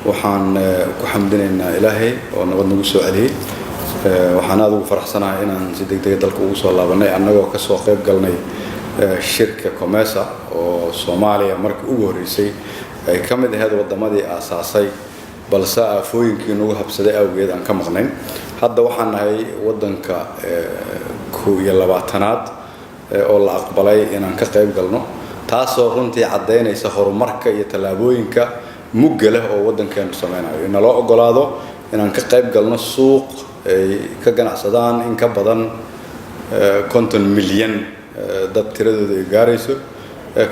Waxaan ku xamdinaynaa Ilaahay oo nabad nagu soo celiyey. Waxaan aada ugu faraxsanahay inaan si deg dega dalka ugu soo laabanay, annagoo kasoo qayb galnay shirka COMESA, oo Soomaaliya markii ugu horreysay ay ka mid ahayd waddamadii aasaasay, balse aafooyinkii nagu habsaday awgeed aan ka maqnayn. Hadda waxaan nahay waddanka 21aad oo la aqbalay inaan ka qayb galno, taasoo runtii caddaynaysa horumarka iyo tallaabooyinka mugga leh oo waddankeenu sameynayo, in naloo ogolaado inaan ka qayb galno suuq ay ka ganacsadaan in ka badan 50 milyan dad tiradooda ay gaarayso,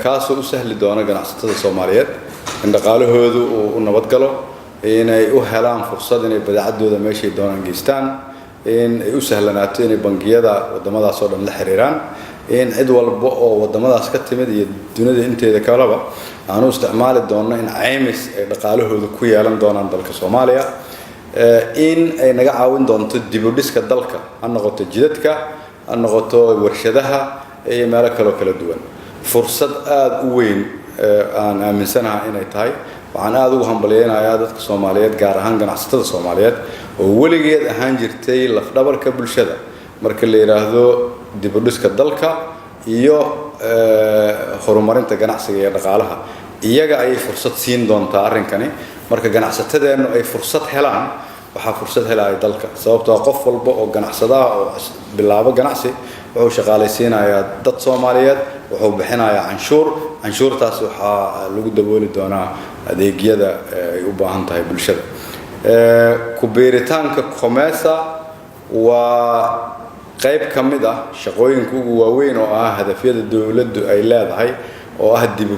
kaasoo u sahli doona ganacsatada Soomaaliyeed in dhaqaalahoodu uu u nabadgalo, inay u helaan fursad inay badeecadooda meeshay doonaan geystaan, in ay u sahlanaato inay bangiyada waddamadaas oo dhan la xiriiraan, in cid walba oo waddamadaas ka timid iyo dunida inteeda kaleba aanu isticmaali doonno in caymis ay dhaqaalahooda ku yeelan doonaan dalka Soomaaliya, in ay naga caawin doonto dibudhiska dalka, ha noqoto jidadka, ha noqoto warshadaha iyo meelo kaloo kala duwan. Fursad aada u weyn aan aaminsanaha inay tahay. Waxaan aada ugu hambalyeynayaa dadka Soomaaliyeed, gaar ahaan ganacsatada Soomaaliyeed oo weligeed ahaan jirtay lafdhabarka bulshada marka la yidhaahdo dibudhiska dalka iyo horumarinta ganacsiga iyo dhaqaalaha. Iyaga ayay fursad siin doontaa arrinkani. Marka ganacsatadeennu ay fursad helaan, waxaa fursad helaya dalka, sababtoo qof walba oo ganacsadaha oo bilaabo ganacsi wuxuu shaqaalaysiinayaa dad Soomaaliyeed, wuxuu bixinayaa canshuur. Canshuurtaas waxaa lagu dabooli doonaa adeegyada ay u baahan tahay bulshada. Ku biiritaanka COMESA waa qayb ka mid ah shaqooyinka ugu waaweyn oo ah hadafyada dowladdu ay leedahay, oo ah dib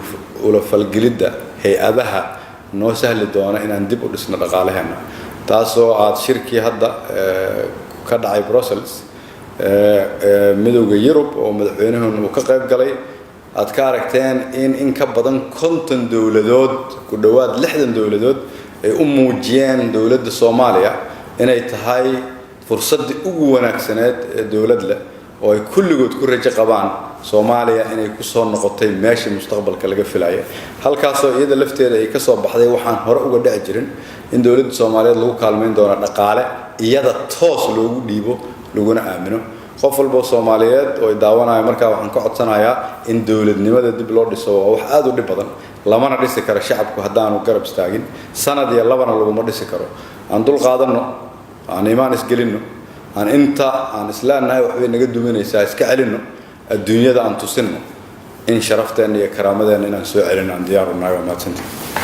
ula falgelidda hay-adaha noo sahli doona inaan dib u dhisno dhaqaalaheena, taasoo aada shirkii hadda ka dhacay Brussels, Midowda Yurub, oo madaxweynuhun uu ka qayb galay, aad ka aragteen in ka badan 50 dowladood, ku dhowaad 60 dowladood, ay u muujiyeen dowladda Soomaaliya inay tahay fursaddii ugu wanaagsaneed ee dowlad leh, oo ay kulligood ku rajo qabaan Soomaaliya inay kusoo noqotay meeshii mustaqbalka laga filaya, halkaasoo iyada lafteeda ay kasoo baxday waxaan hore uga dhici jirin, in dowladda Soomaaliyeed lagu kaalmayn doono dhaqaale iyada toos loogu dhiibo laguna aamino. Qof walboo Soomaaliyeed oo daawanayo markaa, waxaan ka codsanayaa in dowladnimada dib loo dhiso. Waa wax aada u dhib badan, lamana dhisi karo shacabku haddaanu garab istaagin. Sanad iyo labana laguma dhisi karo. Aan dul qaadanno, aan iimaan isgelinno, aan inta aan isleenahay waxbay naga duminaysaa iska celinno, adduunyada aan tusinno in sharafteenna iyo karaamadeenna inaan soo celinno aan diyaar u nahay. Waa mahadsantii.